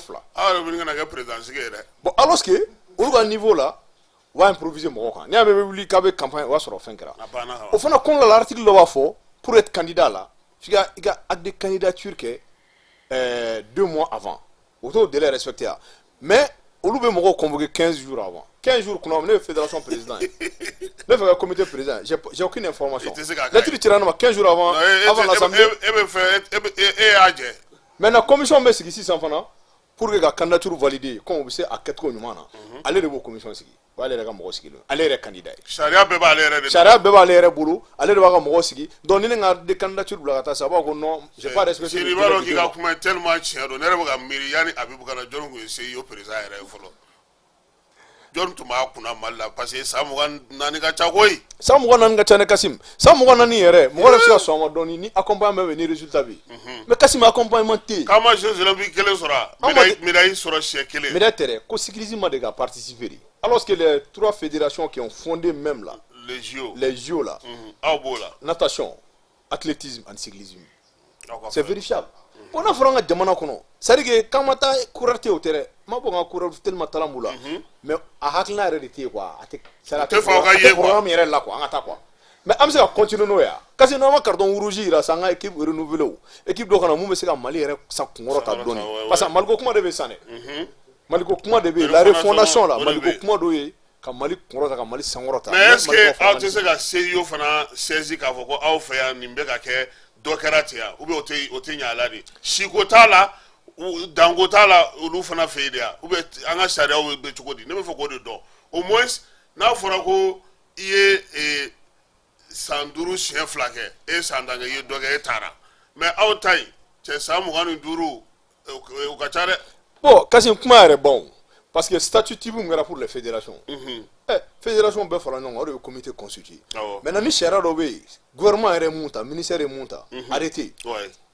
fila. Aw yɛrɛ bɛ ka na kɛ président sigi ye dɛ. Bon, alors que olu ka niveau la, u b'a improviser mɔgɔw kan. N'i y'a mɛn bɛ wuli k'a bɛ campagne, o b'a sɔrɔ fɛn kɛra. A banna ka O fana kɔnɔna la, article dɔ b'a fɔ, pour être candidat la, f'i ka i ka acte de candidature kɛ 2 mois avant. O t'o délai respecté ya, mais olu bɛ mɔgɔw convoquer 15 jours avant. 15 jours kɔnɔ, ne ye fédération président ye, ne fɛ ka comité président, j'ai aucune information. I tɛ se k'a kɛ. Lettre cira ne ma 15 jours avant Non, e avant l'assemblée. E bɛ fɛ e bɛ e y'a jɛ. Maintenant, commission bɛ sigi sisan fana pour que ka candidature valider, comme u bɛ se a kɛcogo ɲuman na. Ale de b'o commission sigi, o y'ale yɛrɛ ka mɔgɔ sigilen ye, ale yɛrɛ candidat ye. Sariya bɛɛ b'ale yɛrɛ de. Sariya bɛɛ b'ale yɛrɛ bolo, ale de b'a ka mɔgɔ sigi. Donc ni ne ka de candidature bila ka taa sisan, a b'a fɔ ko non, j'ai pas respecté Sini le i b'a délai dɔn de k'i deux ka mois. kuma ye tellement tiɲɛ don. Ne yɛrɛ bɛ ka miiri, yanni Abibu ka na, jɔnni tun ye CIO président yɛrɛ ye fɔlɔ? Jɔnni tun b'a kunna Mali la? Parce que san 24 ka ca koyi. San 24 ka ca ne Kasim. San 24 yɛrɛ, mɔgɔ yɛrɛ bɛ se ka sɔn a ma dɔɔni ni accompagnement bɛ, ni résultat bɛ yen. Mais Kasim, accompagnement tɛ yen. K'an ma Jeux olympiques kelen sɔrɔ a An ma médaille médaille sɔrɔ siɲɛ kelen. Médaille tɛ dɛ, ko cyclisme ma de ka participer de, alors que les trois fédérations qui ont fondé même là les JO, les JO là, aw b'o la. Natation, athlétisme ani cyclisme. Aw ka C'est fɛ. vérifiable. Bon, n'a fɔra an ka jamana kɔnɔ, c'est à dire que k'an ma taa coureur tɛ yen, o tɛ dɛ. N m'a fɔ n ka coureur tellement talent b'u la, mais a hakilina yɛrɛ de tɛ yen quoi. A tɛ, c'est à dire tɛ fɛ aw ka a ye tɛ quoi. programme yɛrɛ la quoi, an ka taa quoi. Mais an bɛ se ka continuer n'o ye wa? Kasi n'an ma carton rouge yira sisan, an ka équipe renouveler, o équipe dɔ kana mun bɛ se ka Mali yɛrɛ san kunkɔrɔ ta Sankɔrɔta, dɔɔni, parce que Maliko kuma de bɛ sisan dɛ. Maliko kuma de bɛ yen, la refondation la. O de bɛ Maliko yen. kuma dɔ ye ka Mali kunkɔrɔta, ka Mali sankɔrɔta. Mais est ce que aw tɛ se ka CIO fana saisi k'a fɔ ko aw fɛ yan nin bɛ ka kɛ, dɔ kɛra ten yan, ou bien o tɛ ɲɛ a la de? Siko t'a la, danko t'a la olu fana fɛ yen de yan, ou bien an ka sariyaw bɛ cogo di? Ne bɛ fɛ k'o de dɔn. Au moins n'a fɔra ko i ye san 5 siɲɛ fila kɛ, e ye san 10 kɛ, i ye dɔ kɛ, e taara. Mais aw ta in cɛ, san 25, o ka ca dɛ. Bon, Kassim, kuma yɛrɛ ban o, parce que statut type min kɛra pour les fédérations, fédération bɛɛ fara ɲɔgɔn kan, o de bɛ comité constitué. Maintenant, ni sariya dɔ bɛ yen, gouvernement yɛrɛ ye mun ta, ministère ye mun ta, arrêté,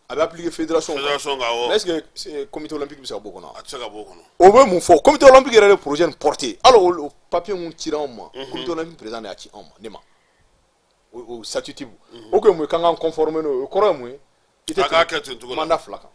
a bɛ appliquer fédération kan. Fédération kan, awɔ. Mais est ce que comité olympique bɛ se ka bɔ o kɔnɔ? A tɛ se ka bɔ o kɔnɔ. O bɛ mun fɔ? Comité olympique yɛrɛ de projet nin porté. Hali o papier mun cira anw ma, comité olympique président de y'a ci anw ma, ne ma. O statut type o ko ye mun ye? K'an k'an conformer n'o ye. O kɔrɔ ye mun ye? I tɛ A k'a tɛmɛ kɛ ten cogo la. mandat fila kan.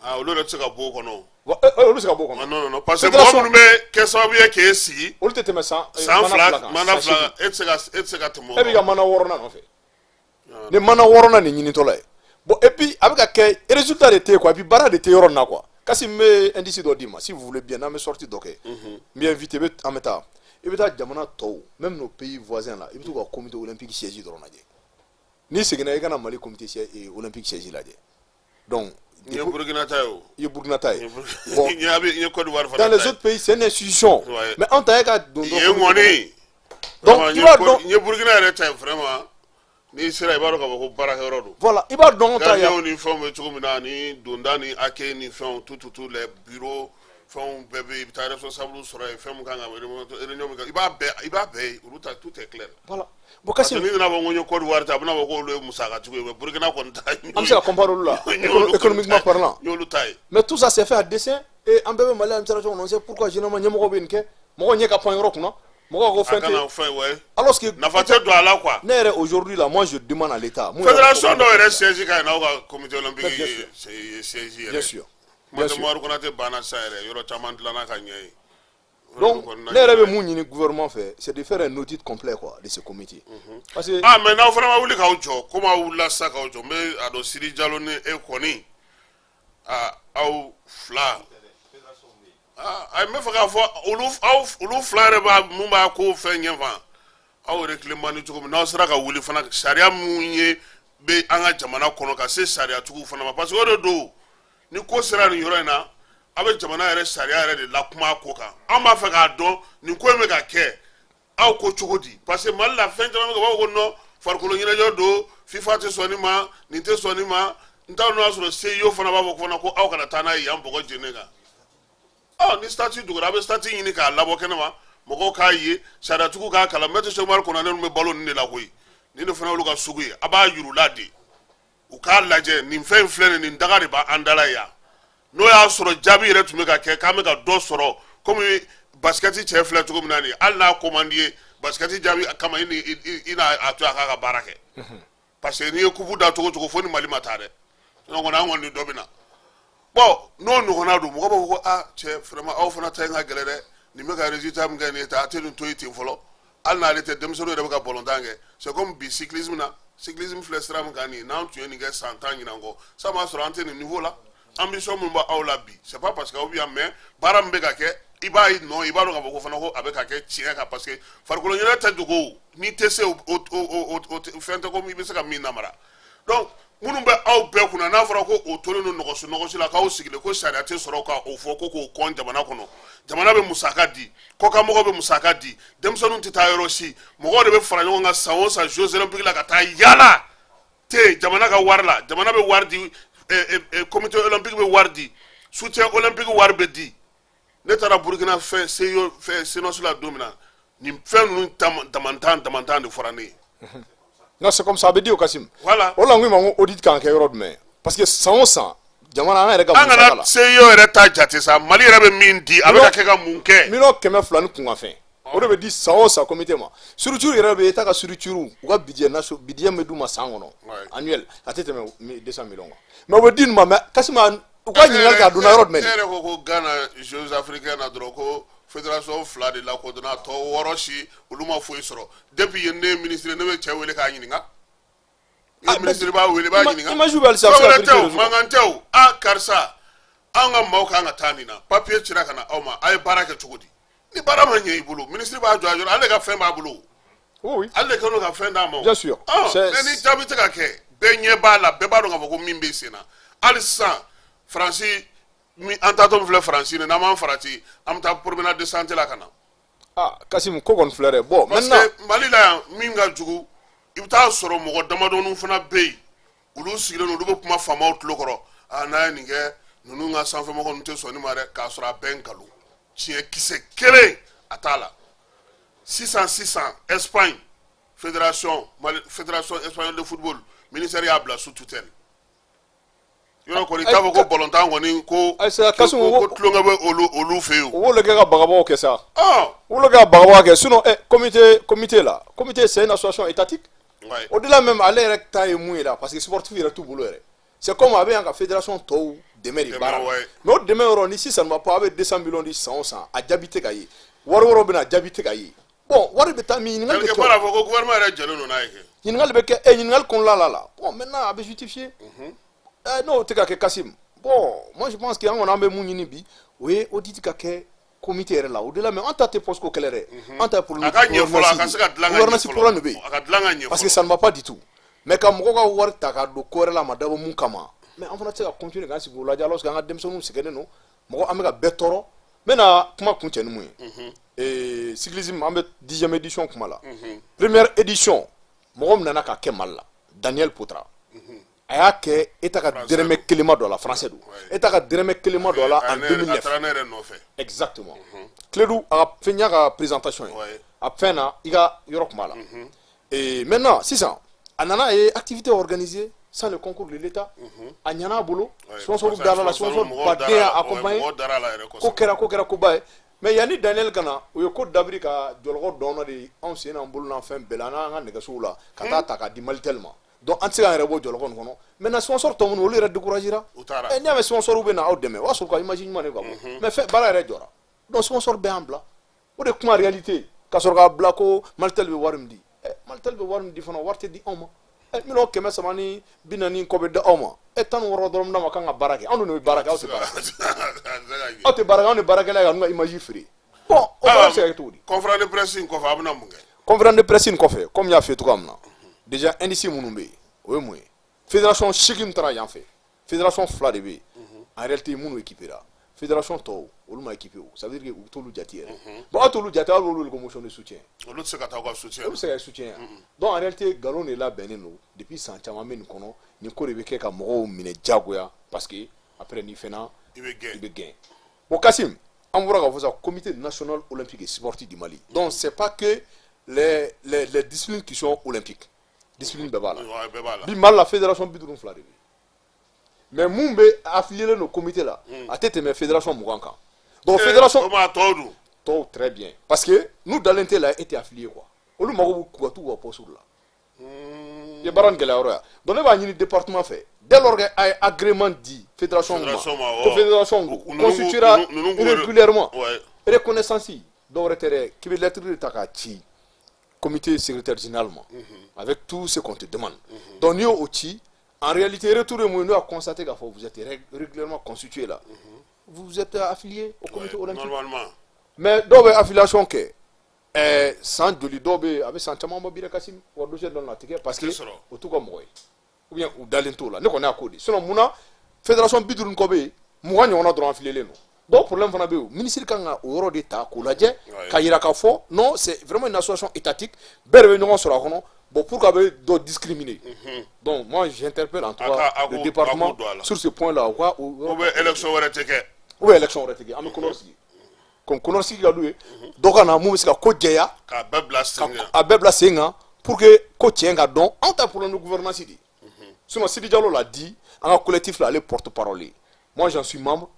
Ah, olu yɛrɛ tɛ se ka bɔ o kɔnɔ o. Wa olu bɛ se ka bɔ o Ah, kɔnɔ. non, non, non, parce que mɔgɔ minnu bɛ kɛ sababu ye k'e sigi Olu tɛ tɛmɛ san san mandat 2 kan, mandat san 2 8. E tɛ se ka tɛmɛ o E b'i ka kan. mana wɔɔrɔnan nɔfɛ ni mana wɔɔrɔnan nin ɲinitɔla ye. Bon, et puis a bɛ ka kɛ, résultat de tɛ yen quoi, et puis baara de tɛ yɔrɔ nin na quoi. Kasi n bɛ indice dɔ d'i ma, si vous voulez bien, n'an bɛ sortie dɔ kɛ, n bɛ invité, bɛ an bɛ taa, i bɛ taa jamana tɔw, même nos pays voisins là, i bɛ t'u ka comité olympique siège dɔrɔn lajɛ. N'i seginna, i ka na Mali comité olympique siège lajɛ. Donc N ye Burukina ta ye o. I ye Burukina ta ye. N ye Bon, n ye a bɛ n ye Côte d'Ivoire fana dans les ta ye. autres pays, c'est une institution. Mais anw ta ye ka don Yen dɔrɔn. Kɔni Donc, vraiment, i n ye b'a dɔn n ye Burukina yɛrɛ ta ye, vraiment, n'i sera, i b'a dɔn k'a fɔ ko baarakɛyɔrɔ don. Voilà, i b'a dɔn anw ta yan. Gardien ni fɛnw bɛ cogo min na, ani donda ni accueil ni fɛnw, tout, tout, tout les bureaux, fɛnw bɛɛ bɛ yen. I bɛ taa responsable sɔrɔ yen, fɛn min kan ka réunion min kɛ, i b'a bɛɛ ye. Olu ta, tout est clair. Voilà, bon, Parce Kassim que n'i nana fɔ ko n ye Côte d'Ivoire ta, a bɛna fɔ k'olu ye musakatigiw ye, mais Burukina kɔni ta An bɛ se ka comparer olu la, économiquement parlant. N y'olu ta ye. Mais tout ça, c'est fait à dessein. Et an bɛɛ bɛ Mali administration kɔnɔ, on sait pourquoi généralement ɲɛmɔgɔ bɛ nin kɛ. Mɔgɔ ɲɛ ka pan yɔrɔ kunna, mɔgɔ ko A fɛn kana tɛ, fɛn, ouais. Alors que Nafa tɛ don a la quoi. ne yɛrɛ, aujourd'hui là, moi je demande à l'État mun yɛrɛ Fédération ko dɔw yɛrɛ siège ka ɲi n'aw ka comité olympique Mais bien ye sûr. ye siège yɛrɛ. Bien sûr. Kuma Bien tɛ sûr. Umaru Konate banna sisan yɛrɛ, yɔrɔ caman dilanna ka ɲɛ yen. Donc ne yɛrɛ bɛ mun ɲini gouvernement fɛ, c'est de faire un audit complet quoi, de ce comité, parce que Ah, mais n'aw fana ma wuli k'aw jɔ, komi aw wulila sisan k'aw jɔ, n bɛ a dɔn Sidi Jalo ni e kɔni, ah, aw fila, ah, ayi, n bɛ fɛ k'a fɔ olu, aw olu fila yɛrɛ b'a mun b'a ko fɛn ɲɛfan aw yɛrɛ tilen man di cogo min. N'aw sera ka wuli fana, sariya mun ye bɛ an ka jamana kɔnɔ, ka se sariyatigiw fana ma, parce que o de don, ni ko sera nin yɔrɔ in na, aw bɛ jamana yɛrɛ sariya yɛrɛ de la kuma a ko kan. An b'a fɛ k'a dɔn nin ko in bɛ ka kɛ, aw ko cogo di? Parce que Mali la, fɛn caman bɛ kɛ, u b'a fɔ ko non, farikolo ɲɛnajɛ don, FIFA tɛ sɔn nin ma, nin tɛ sɔn nin ma. N t'a dɔn n'o y'a sɔrɔ CIO fana b'a fɔ fana ko aw kana taa n'a ye yan bɔgɔ jenen kan. Ɔ, ni statut dugura, a bɛ statut ɲini k'a labɔ kɛnɛ ma, mɔgɔw k'a ye, sariyatigiw k'a kalan. Maître Cheick Oumar Konate ninnu bɛ balo nin de la koyi. Nin de fana y'olu ka sugu ye. A b'a yir'u la de, u k'a lajɛ, nin fɛn in filɛ nin ye, nin daga de b'an da la yan. N'o y'a sɔrɔ jaabi yɛrɛ tun bɛ ka kɛ k'an bɛ ka dɔ sɔrɔ, komi basket cɛ filɛ cogo min na nin ye, hali n'a ko man di ye, basket jaabi kama, i ni i n'a a to a k'a ka baara kɛ, parce que n'i ye coupe da cogo cogo, fo ni Mali ma taa dɛ, sinon kɔni an kɔni dɔ bɛ na. Bon, n'o ɲɔgɔnna don, mɔgɔ b'a fɔ ko aa cɛ, vraiment aw fana ta in ka gɛlɛn dɛ. Nin bɛ ka résultat min kɛ nin ye tan, a tɛ nin to yen ten fɔlɔ. Hali n'ale tɛ, denmisɛnninw yɛrɛ bɛ ka balontan kɛ. C'est comme bi cyclisme na, cyclisme filɛ sira min kan nin ye, n'an tun ye nin kɛ san 10 ɲinan kɔ san, b'a sɔrɔ an tɛ nin niveau la. Ambition min b'aw la bi, c'est pas parce que aw bɛ yan, mais baara min bɛ ka kɛ, i b'a ye nɔ, i b'a dɔn k'a fɔ ko fana ko a bɛ ka kɛ tiɲɛ kan, parce que farikolo ɲɛnajɛ tɛ dogo. N'i tɛ se o o o o fɛn tɛ komi i bɛ se ka min namara. Donc minnu bɛ aw bɛɛ kunna, n'a fɔra ko o tolen don nɔgɔsi nɔgɔsi la, k'aw sigilen ko sariya tɛ sɔrɔ ka o fɔ ko k'o kɔn jamana kɔnɔ. Jamana bɛ musaka di, kɔkanmɔgɔw bɛ musaka di, denmisɛnninw tɛ taa yɔrɔ si, mɔgɔw de bɛ fara ɲɔgɔn kan san o san Jeux olympiques la ka taa yaala te jamana ka wari la. Jamana bɛ wari di, comité olympique bɛ wari di, soutien olympique wari bɛ di. Ne taara Burukina fɛn seyo fɛn CNOS la don min na, nin fɛn ninnu damantan damantan de fɔra ne ye. Non, c'est comme ça, a bɛ di o, Kasim. Voilà. O la n ko i ma ko audit kan ka kɛ yɔrɔ jumɛn? Parce que san o san, jamana an yɛrɛ ka an musaka kana la CIO yɛrɛ ta jate sa, Mali yɛrɛ bɛ min di, a bɛ ka kɛ ka mun kɛ? 200 millions ni kunkanfɛn, o de bɛ di san o san comité ma. Structure yɛrɛ bɛ, État ka structure, u ka budget nation, budget min bɛ d'u ma san kɔnɔ, annuel, a tɛ tɛmɛ 200 millions kan. Mais u bɛ di nin ma. Mais Kasim, u ka ɲininkali kɛ, a donna yɔrɔ jumɛn? E yɛrɛ ko ko Ghana Jeux africains na dɔrɔn, ko fédération fila de lakodɔnna, a tɔ 6 si, olu ma foyi sɔrɔ. Depuis yen, ne ye ministre, ne bɛ cɛ wele k'a ɲininka. Ah, ministre b'a wele, b'a ɲininka. Image bɛ halisa, a bɛ se ka Fɛn wɛrɛ tɛ o, vérifier. mankan tɛ o. A karisa, an ka maaw kan ka taa nin na, papier cira ka na aw ma, a ye baara kɛ cogo di? Ni baara ma ɲɛ i bolo, ministre b'a jɔ a yɔrɔ, ale ka fɛn b'a bolo. Ale de kɛlen don ka fɛn d'a ma o. Bien sûr. Mais ni jaabi tɛ ka kɛ, bɛɛ ɲɛ b'a la, bɛɛ b'a dɔn k'a fɔ ko min bɛ sen na hali sisan, Faransi min an taatɔ min filɛ Faransi ni, n'an m'an farati, an bɛ taa promenade de santé la ka na. Ah Kasim, ko kɔni filɛ dɛ. Bon, parce maintenant que Mali la yan, min ka jugu, i bɛ taa sɔrɔ mɔgɔ damadɔninw fana bɛ yen, olu sigilen don, olu bɛ kuma faamaw tulo kɔrɔ. Aa, n'a ye nin kɛ, ninnu ka sanfɛmɔgɔ ninnu tɛ sɔn nin ma dɛ, k'a sɔrɔ a bɛɛ nkalon, tiɲɛ kisɛ kelen a t'a la. Sisan sisan, Espagne fédération, Mali fédération espagnole de football, ministère y'a bila sous tutelle. Yɔrɔ kɔni t'a fɔ ko balontan kɔni ko Ayisa, Kasim, ko tulonkɛ bɛ olu fɛ yen. O b'olu kɛ ka bagabaw kɛ sa. O b'olu kɛ ka bagabaw kɛ. Sinon comité la, comité, c'est une association étatique. Au-delà même, ale yɛrɛ ta ye mun ye la, parce que sportif yɛrɛ t'u bolo yɛrɛ. C'est comme a bɛ yan ka fédération tɔw dɛmɛ de baara la. Mais o dɛmɛ yɔrɔ ni, si ça ne va pas, a bɛ 200 millions di san o san, a jaabi tɛ ka ye. Wari wɛrɛw bɛ na, a jaabi tɛ ka ye. Bon, wari bɛ taa min? Ɲininkali bɛ quelque kɛ o. part, a fɔ ko gouvernement yɛrɛ jɛlen don n'a ye kɛ. Ɲininkali bɛ kɛ ɲininkali kɔnɔna la. Bon, maintenant a bɛ justifier. N'o tɛ ka kɛ, Kasim, bon, moi je pense que an kɔni, an bɛ mun ɲini bi, o ye audit ka kɛ comité yɛrɛ la. Au delà même, an ta tɛ poste ko kɛlɛ dɛ, an ta ye problème A ka ɲɛ fɔlɔ, a ka se ka dilan ka ɲɛ gouvernance fɔlɔ. problème de bɛ yen. A ka dilan ka ɲɛ Parce que fɔlɔ. ça ne va pas du tout. Mais ka mɔgɔw ka wari ta k'a don ko wɛrɛ la, a ma dabɔ mun kama, mais an fana tɛ se ka continuer k'an sigi o lajɛ alors que an ka denmisɛnninw sɛgɛnnen don, mɔgɔ an bɛ ka bɛɛ tɔɔrɔ. N bɛna kuma kun cɛ ni mun ye? Cyclisme, an bɛ 10e édition kuma la. Première édition, mɔgɔ min nana k'a kɛ Mali la, Daniel Potra, a y'a kɛ, État ka dɛrɛmɛ kelen ma don a la. Français don, État ka dɛrɛmɛ kelen ma don a la en A 2009. taara ne yɛrɛ nɔfɛ. Exactement. Kledu, a ka fɛn y'a ka présentation ye. A fɛn na, i ka yɔrɔ kun b'a la. Et maintenant sisan, a nana, a ye activité organisée sans le concours de l'État. A ɲana a bolo, sponsor dara la, sponsor baden y'a accompagné. Mɔgɔw dara la yɛrɛ Ko kosɛbɛ. kɛra, ko kɛra koba ye. Mais yanni Daniel ka na, u ye ko dabiri ka jɔlɔkɔ dɔn de anw sen n'an bolo n'an fɛn bɛɛ la, an n'an ka nɛgɛsow la, ka taa ta k'a di Malitel ma. Donc an tɛ se k'an yɛrɛ bɔ jɔlɔkɔ nin kɔnɔ. Maintenant sponsor tɔ minnu, olu yɛrɛ découragé ra. U taara. N'i y'a mɛn sponsor bɛ na aw dɛmɛ, o y'a sɔrɔ ka image ɲuman de ka bɔ. Mais fɛn baara yɛrɛ jɔra, donc sponsor bɛɛ y'an bila. O de ye kuma réalité. Ka sɔrɔ k'a bila ko Malitel bɛ wari min di, Malitel bɛ wari min di fana, wari tɛ di anw ma. 340 300 kɔ bɛ di aw ma. 16 dɔrɔn d'a ma k'an ka baara kɛ. Anw dun de bɛ baara kɛ, aw tɛ baara kɛ. A tɛ se ka ɲɛ. Aw tɛ baara kɛ, anw de baarakɛla ye ka n'u ka image feere. Bon, o baara bɛ se ka kɛ cogo di? Conférence de presse in kɔfɛ, a bɛna mun kɛ? Conférence de presse in kɔfɛ, comme n y'a f'i ye cogoya min na déjà, indice minnu bɛ yen, o ye mun ye? Fédération 8 taara yan fɛ, fédération fila de bɛ yen en réalité minnu équipé la. Fédération tɔw, olu ma équipé. O ça veut dire que u t'olu jate yɛrɛ. Bon, aw t'olu jate, aw b'olu wele ko motion de soutien. Olu tɛ se ka taa aw ka soutien. Olu bɛ se ka kɛ soutien yan. Donc en réalité, nkalon de labɛnnen don depuis san caman bɛ nin kɔnɔ. Nin ko de bɛ kɛ ka mɔgɔw minɛ diyagoya, parce que après ni fɛnna, I bɛ i gɛn. bɛ gɛn. Bon Kassim, an bɔra k'a fɔ sisan, Comité national olympique et sportif du Mali, donc c'est pas que les disciplines qui sont olympiques, discipline bɛɛ b'a la. Ouais, bɛɛ b'a la. Bi Mali la, fédération 52 de bɛ yen, mais mun bɛ affilié don comité la, a tɛ tɛmɛ fédération 20 kan. Donc fédération O ma tɔw dun? Tɔw, très bien, parce que n'u dalen tɛ la, e tɛ affilié quoi. Olu mago b'u ka t'u ka poste la. I ye baara nin gɛlɛya yɔrɔ ya. Donc ne b'a ɲini département fɛ, Dès lors que a ye agrément di fédération ma, Fédération ma, ko awɔ. fédération don constituera régulièrement, reconnaissance dɔwɛrɛ tɛ dɛ, k'i bɛ lettre de ta k'a ci comité secrétaire général ma avec tout ce qu'on te demande. Donc n'i y'o ci, en réalité retour ye mun ye? N'o y'a constaté k'a fɔ vous êtes régulièrement constitué là, vous êtes affilié au comité olympique. Normalement. Mais dɔw bɛ affiliation kɛ san joli, dɔw bɛ yen a bɛ san caman bɔ bi dɛ, Kassim, wa dossier dɔ na tigɛ parce que tɛ sɔrɔ. O t'u ka mɔgɔ ye ou bien u dalen t'o la. Ne kɔni y'a k'o de, sinon munna fédération 50 ni kɔ bɛ yen, 20 ɲɔgɔnna dɔrɔn affilié len don? Dɔw problème fana bɛ yen, ministre kan ka o yɔrɔ de ta k'o lajɛ ka yira k'a fɔ non, c'est vraiment une association étatique, bɛɛ de bɛ ɲɔgɔn sɔrɔ a kɔnɔ. Bon, pourquoi bɛ dɔ discriminer? Donc moi, j'interpelle en tout cas le département A k'o don a la. sur ce point là, u ka o yɔrɔ. Ou bien élection wɛrɛ tɛ kɛ. Ou bien élection wɛrɛ tɛ kɛ, an bɛ kɔnɔ sigi comme kɔnɔ sigi ka d'u ye, dɔ ka na mun bɛ se ka ko jɛya K'a bɛɛ bila sen kan. A bɛɛ bila sen kan pour que ko tiɲɛ ka dɔn. Anw ta problème de gouvernance de ye. Sinon Sidi Diallo l'a dit, an ka collectif la, ale porte parole ye, moi j'en suis membre,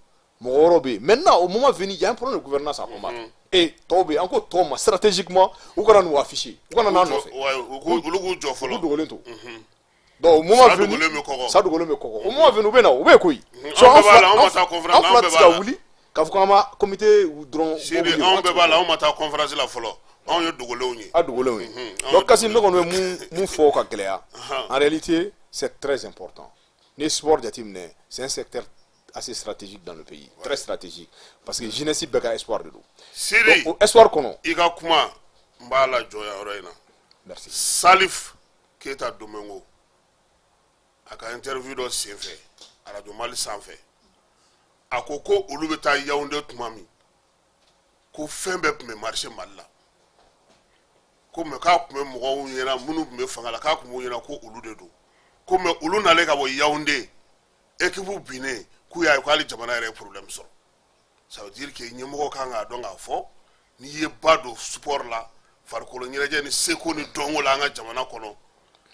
mɔgɔ wɛrɛw bɛ yen. Maintenant, au moment venu, il y a un problème de gouvernance à combattre et tɔw bɛ yen, an ko tɔw ma stratégiquement u kana n'u afficher, u kana n'a nɔfɛ. Ouais, olu k'u jɔ U fɔlɔ. dogolen to. Donc au moment Sa venu, dogolen bɛ kɔgɔ. Sa dogolen bɛ kɔgɔ. Au moment venu, u bɛ na, u bɛ yen koyi. Anw bɛɛ b'a la, anw ma taa conférence, An fila anw tɛ bɛɛ se b'a ka la. wuli k'a fɔ k'an ma comité dɔrɔn. Sidi, anw bɛɛ b'a la, anw ma taa conférence la fɔlɔ, anw ye dogolenw ye. A dogolenw ye. Anw Donc ye Kassim, ne kɔni bɛ mun fɔ ka gɛlɛya, en réalité c'est très important. Ni sport jateminɛ, c'est un secteur assez stratégique dans le pays, très stratégique, parce que jeunesse bɛɛ ka espoir de don. Sidi, Donc o espoir kɔnɔ. I ka kuma n b'a la jɔ yan yɔrɔ in na. Merci. Salif Keita Domingo a ka interview dɔ senfɛ Radio Mali sanfɛ, a ko ko olu bɛ taa Yaoundé tuma min, ko fɛn bɛɛ tun bɛ marché Mali la, ko mais k'a tun bɛ mɔgɔw ɲɛna minnu tun bɛ fanga la, k'a tun b'u ɲɛna ko olu de don, ko mais olu nalen ka bɔ Yaoundé, équipe binnen, k'u y'a ye ko hali jamana yɛrɛ ye problème sɔrɔ. Ça veut dire que ɲɛmɔgɔ kan k'a dɔn k'a fɔ n'i ye ba don sport la, farikolo ɲɛnajɛ ni seko ni dɔnko la an ka jamana kɔnɔ,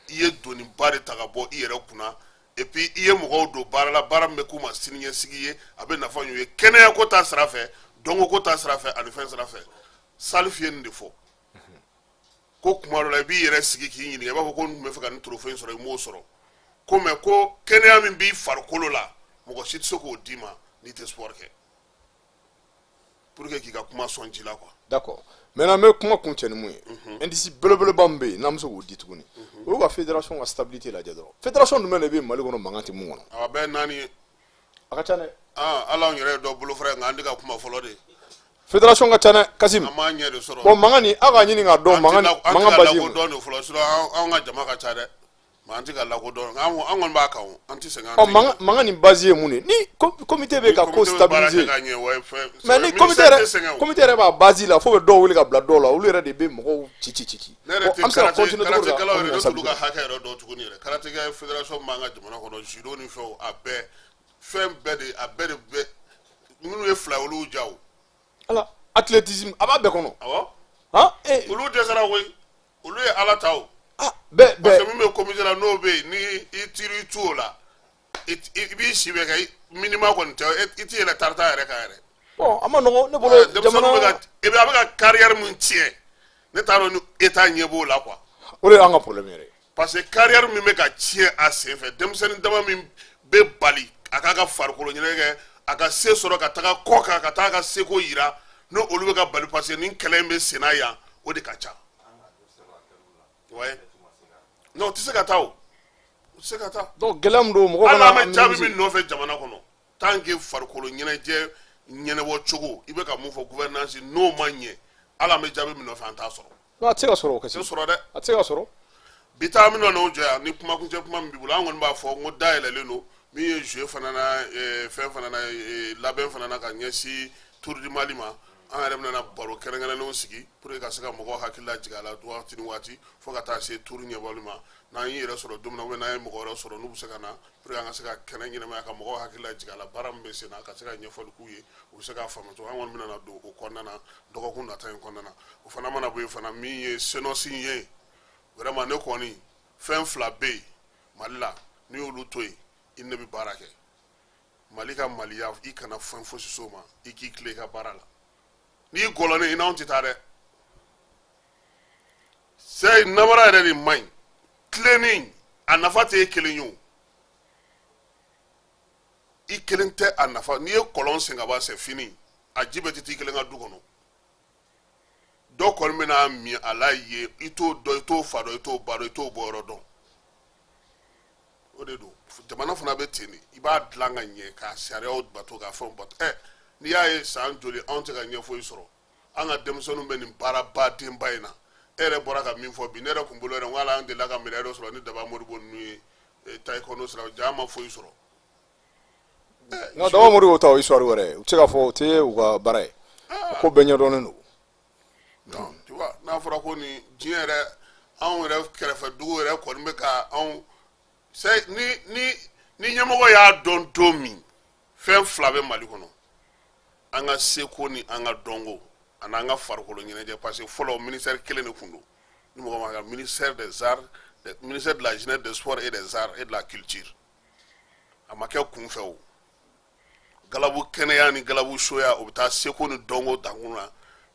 i ye doniba de ta ka bɔ i yɛrɛ kunna, et puis i ye mɔgɔw don baara la, baara min bɛ k'u ma siniɲɛsigi ye, a bɛ nafa ɲɛ u ye kɛnɛya ko ta sira fɛ, dɔnko ko ta sira fɛ ani fɛn sira fɛ. Salif ye nin de fɔ, ko kuma dɔ la i b'i yɛrɛ sigi k'i ɲininka, i b'a fɔ ko n tun bɛ fɛ ka nin trophée in sɔrɔ, i m'o sɔrɔ, ko mais ko kɛnɛya min b'i farikolo la, mɔgɔ si tɛ se k'o d'i ma n'i tɛ sport kɛ, pour que k'i ka kuma sɔn ji la quoi. D'accord. Maintenant n bɛ kuma kun cɛ ni mun ye, indice belebeleba min bɛ yen n'an bɛ se k'o di tuguni, o y'u ka fédération ka stabilité lajɛ dɔrɔn. Fédération jumɛn de bɛ yen Mali kɔnɔ mankan tɛ mun kɔnɔ? A bɛɛ naani ye. A ka ca dɛ. Ah, ala anw yɛrɛ ye dɔ bolofara ye, nka an tɛ ka kuma fɔlɔ de. Fédération ka ca dɛ, Kassim. An b'a ɲɛ de sɔrɔ. Bon, mankan nin, aw k'a ɲini k'a dɔn mankan An tɛ mankan ka base ye mun ye. lakodɔn de fɔlɔ, sinon anw ka jama ka ca dɛ, mais an tɛ ka lakodɔn, an kɔni b'a kan o, an tɛ sɛgɛn, an Ɔ tɛ mankan nin base ye mun ye? Ni comité bɛ ka ko Comité bɛ baara kɛ stabiliser ka ɲɛ, ouais, fɛn mais ni comité ministère tɛ yɛrɛ sɛgɛn o. comité yɛrɛ b'a base la, fo bɛ dɔw wele ka bila dɔw la, olu yɛrɛ de bɛ mɔgɔw ci ci ci ci. Ne yɛrɛ Bon, tɛ an bɛ se ka karaté continuer cogo di ka karatékɛlaw yɛrɛ, ne t'olu ka stabiliser? hakɛ yɛrɛ dɔn tuguni yɛrɛ. Karatékɛ fédération b'an ka jamana kɔnɔ, judo ni fɛnw, a bɛɛ fɛn bɛɛ de, a bɛɛ de bɛ minnu ye fila ye, olu ja o. Ala, athlétisme a b'a bɛɛ kɔnɔ. Awɔ. Han eh. Olu dɛsɛra koyi, olu ye ala ta o. Ah, bɛɛ Parce bɛɛ que min bɛ comité la, n'o bɛ yen, ni i tiri tu o la, i b'i si bɛɛ kɛ minima kɔni tɛ, i ti yɛlɛ tarata yɛrɛ kan yɛrɛ. Bon, a ma nɔgɔn ne bolo. Denmisɛnninw bɛ Jamana ka i bɛ a bɛ ka carrière min tiɲɛ, ne t'a dɔn ni état ɲɛ b'o la quoi. O de y'an ka problème yɛrɛ ye. Parce que carrière min bɛ ka tiɲɛ a sen fɛ, denmisɛnnin dama min bɛ bali a k'a ka farikolo ɲɛnajɛ kɛ, a ka se sɔrɔ ka taga kɔ kan, ka taa a ka seko yira, n'o olu bɛ ka bali parce que nin kɛlɛ in bɛ senna yan, o de ka ca. Ouais, non, o tɛ se ka taa, o tɛ se ka taa. Donc gɛlɛya min don, mɔgɔ Hali kana an bɛ jaabi minimiser. min nɔfɛ jamana kɔnɔ, tant que farikolo ɲɛnajɛ ɲɛnabɔ cogo, i bɛ ka mun fɔ gouvernance, n'o ma ɲɛ, hali an bɛ jaabi min nɔfɛ, an t'a sɔrɔ. Non, a tɛ se ka sɔrɔ o A tɛ Kassim. sɔrɔ dɛ. A tɛ se ka sɔrɔ. Bi taa an bɛna n'o jɔ yan ni kumakuncɛ kuma min b'i bolo, an kɔni b'a fɔ n ko dayɛlɛlen don min ye jeu fana na, fɛn fana na, labɛn fana na ka ɲɛsin Tour du Mali ma. An yɛrɛ bɛna baro kɛrɛnkɛrɛnnenw sigi pour que ka se ka mɔgɔw hakili lajigin a la waati ni waati, fo ka taa se tour ɲɛbɔli ma. N'an y'i yɛrɛ sɔrɔ don min na, ou bien n'an ye mɔgɔ wɛrɛ sɔrɔ n'u bɛ se ka na pour que an ka se ka kɛnɛ ɲɛnamaya ka mɔgɔw hakili lajigin a la, baara min bɛ sen na, ka se ka ɲɛfɔli k'u ye, u bɛ se k'a faamu cogo. An kɔni bɛna don o kɔnɔna na dɔgɔkun nata in kɔnɔna na. O fana mana bɔ yen fana, min ye CNOSS ye, vraiment ne kɔni fɛn fila bɛ yen Mali la, n'i y'olu to yen, i ne bɛ baara kɛ Mali ka maliya, i kana fɛn fosi s'o ma, i k'i tilen i ka baara la. N'i gɔlɔnen, i n'anw tɛ taa dɛ. Sɛ namara yɛrɛ de man ɲi, tilenni a nafa tɛ e kelen ye o. I kelen tɛ a nafa. N'i ye kɔlɔn sen ka ban, c'est fini, a ji bɛɛ tɛ t'i kelen ka du kɔnɔ. Dɔ kɔni bɛna min a la ye, i t'o dɔn, i t'o fa dɔn, i t'o ba dɔn, i t'o bɔyɔrɔ dɔn. O de don, jamana fana bɛ ten de. I b'a dilan ka ɲɛ, k'a sariyaw bato, k'a fɛnw bato. N'i y'a ye san joli anw tɛ ka ɲɛ foyi sɔrɔ, an ka denmisɛnninw bɛ nin baaraba denba in na. E yɛrɛ bɔra ka min fɔ bi, ne yɛrɛ kun bolo yɛrɛ, n ko hali an delila ka médaille dɔ sɔrɔ ni Daba Modibo ninnu ye taekwondo sira, ja ma foyi sɔrɔ. Non, Daba Modibo ta o histoire wɛrɛ ye, u tɛ se k'a fɔ o tɛ u ka baara ye, o ko bɛɛ ɲɛdɔnnen don. Donc tu vois, n'a fɔra ko nin diɲɛ yɛrɛ, anw yɛrɛ kɛrɛfɛ dugu yɛrɛ kɔni bɛ ka anw c'est ni ɲɛmɔgɔ y'a dɔn don min, fɛn fila bɛ Mali kɔnɔ: an ka seko ni an ka dɔnko ani an ka farikolo ɲɛnajɛ. Parce que fɔlɔ, ministère kelen de kun don, ni mɔgɔ ma ka ministère des arts, ministère de la jeunesse, des sports et des arts et de la culture. A ma kɛ kun fɛ. O galabu kɛnɛya ni galabu soya, o bɛ taa seko ni dɔnko dankun na.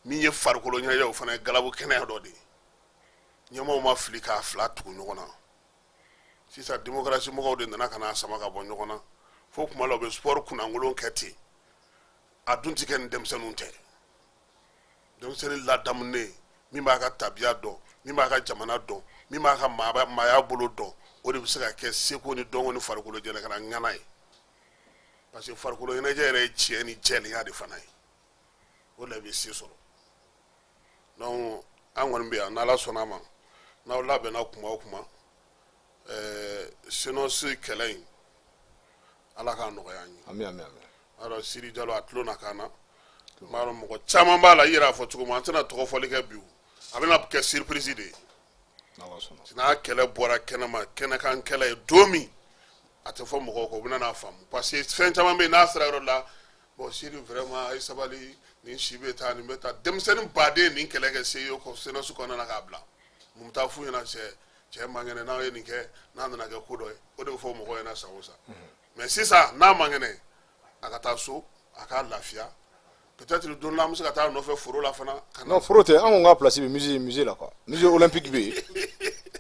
Min ye farikolo ɲɛnajɛ, o fana ye galabu kɛnɛya dɔ de ye. Ɲɛmaaw ma fili k'a fila tugu ɲɔgɔn na. Sisan, démocratie mɔgɔw de nana ka na sama ka bɔ ɲɔgɔn na, fo kuma la u bɛ sport kunnankolon kɛ ten. A dun ti kɛ ni denmisɛnninw tɛ. Denmisɛnnin ladamunen, min b'a ka tabiya dɔn, min b'a ka jamana dɔn, min b'a ka maaya bolo dɔn, o de bɛ se ka kɛ seko ni dɔnko ni farikolo ɲɛnajɛ ŋana ye. Parce que farikolo ɲɛnajɛ yɛrɛ ye tiɲɛ ni jɛlenya de fana ye, o de la i bɛ se sɔrɔ. Donc an kɔni bɛ yan, n'Ala sɔnna a ma, n'aw labɛnna kuma o kuma, CNOSC kɛlɛ in, Ala k'a nɔgɔya an ye. Ami, ami, ami. Alors Sidi Jalo, a tulo na kan na, n b'a dɔn mɔgɔ caman b'a la. I yɛrɛ y'a fɔ cogo min, an tɛna tɔgɔ fɔli kɛ bi, o a bɛna kɛ surprise de ye. N'Ala sɔnna. N'a kɛlɛ bɔra kɛnɛma, kɛnɛkan kɛlɛ ye don min, a tɛ fɔ mɔgɔw kɔ, u bɛna n'a faamu. Parce que fɛn caman bɛ yen, n'a sera yɔrɔ la, bon, Sidi vraiment, a ye sabali, nin si bɛ taa, nin bɛ taa, denmisɛnnin baden nin kɛlɛ kɛ CIO CNOSC kɔnɔna na k'a bila. Mun bɛ taa f'u ɲɛna? Cɛ man kɛnɛ, n'aw ye nin kɛ, n'a nana kɛ ko dɔ ye, o de bɛ fɔ mɔgɔw ɲɛna san o san. Mais sisan, n'a man kɛnɛ, a ka taa so, a k'a lafiya. Peut-être don dɔ la, an bɛ se ka taa a nɔfɛ foro la fana ka na. Non, foro tɛ, an ko ka place bɛ musée la quoi, musée olympique bɛ yen.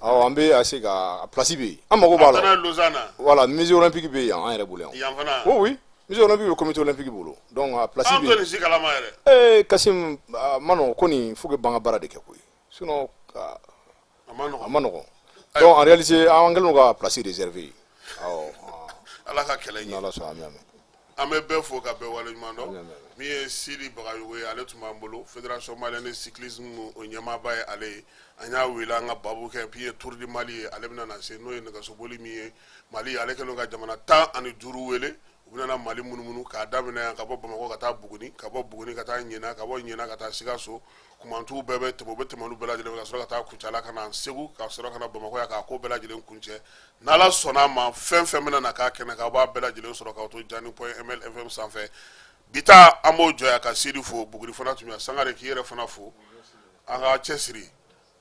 Awɔ, an bɛ essayer ka place bɛ yen, an mago b'a A taara la. Lausanne. Voilà, musée olympique bɛ yen, an yɛrɛ bolo yan. Yan fana? Oui, musée olympique bɛ comité olympique bolo, donc a place An bɛ tɛ yen. nin si kalama yɛrɛ. Kasim, a ma nɔgɔn ko nin, faut que ban ka baara de kɛ koyi, sinon A ma a nɔgɔn. ma nɔgɔn. Donc en réalité, an kɛlen don ka place réserver, awɔ. Ala ka kɛlɛ ɲɛ. N'Ala sɔnna, ami, ami. An bɛ bɛɛ fo ka bɛɛ waleɲuman dɔn. Ami, ami. Min ye Sidi Bagayogo ye, ale tun b'an bolo, Fédération malienne de cyclisme o ɲɛmaaba ye ale ye. An y'a wele an ka babu kɛ min ye Tour du Mali ye, ale bɛna na se, n'o ye nɛgɛsoboli min ye Mali. Ale kɛlen don ka jamana 15 wele, u bɛna na Mali munumunu k'a daminɛ yan, ka bɔ Bamakɔ ka taa Buguni, ka bɔ Buguni ka taa Ɲina, ka bɔ Ɲina ka taa Sikaso, kumantuw bɛɛ bɛ tɛmɛ, u bɛ tɛmɛ olu bɛɛ lajɛlen fɛ, ka sɔrɔ ka taa Kucala, ka na Segu, ka sɔrɔ ka na Bamakɔ yan, k'a ko bɛɛ lajɛlen kuncɛ. N'Ala sɔnna a ma, fɛn fɛn bɛna na k'a kɛnɛ kan, aw b'a bɛɛ lajɛlen sɔrɔ k'aw to jani.mlfm sanfɛ. Bi ta, an b'o jɔ yan ka Sidi fo. Buguri fana tun bɛ Sangare, k'i yɛrɛ fana fo. An ka cɛsiri,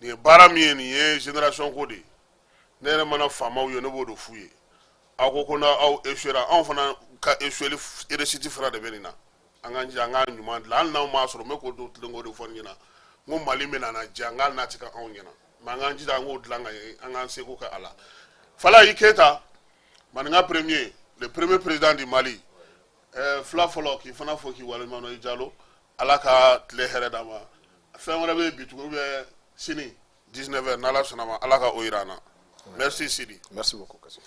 nin ye baara min ye, nin ye génération ko de ye. Ne yɛrɛ mana faamaw ye, ne b'o de f'u ye. Aw ko ko n'aw échouera, anw fana ka échoueli réussite fana de bɛ nin na. An k'an jija, an k'a ɲuman dilan, hali n'anw m'a sɔrɔ. N bɛ k'o don tilen k'o de fɔ nin ɲɛna, n ko Mali bɛna na diya n k'hali n'a tɛ kɛ anw ɲɛna, mais an k'an jija, an k'o dilan ka ɲɛ, an k'an seko kɛ a la. Falayi Keyita, maninka premier, le premier président du Mali, fila fɔlɔ, k'i fana fo k'i waleɲuman dɔn. I Jalo, Ala ka tile hɛrɛ d'a ma. Fɛn wɛrɛ bɛ yen bi tugun ou bien sini 19 heures, n'Ala sɔnna ma, Ala ka o yira an na. Merci Sidi. Merci beaucoup, Kassim.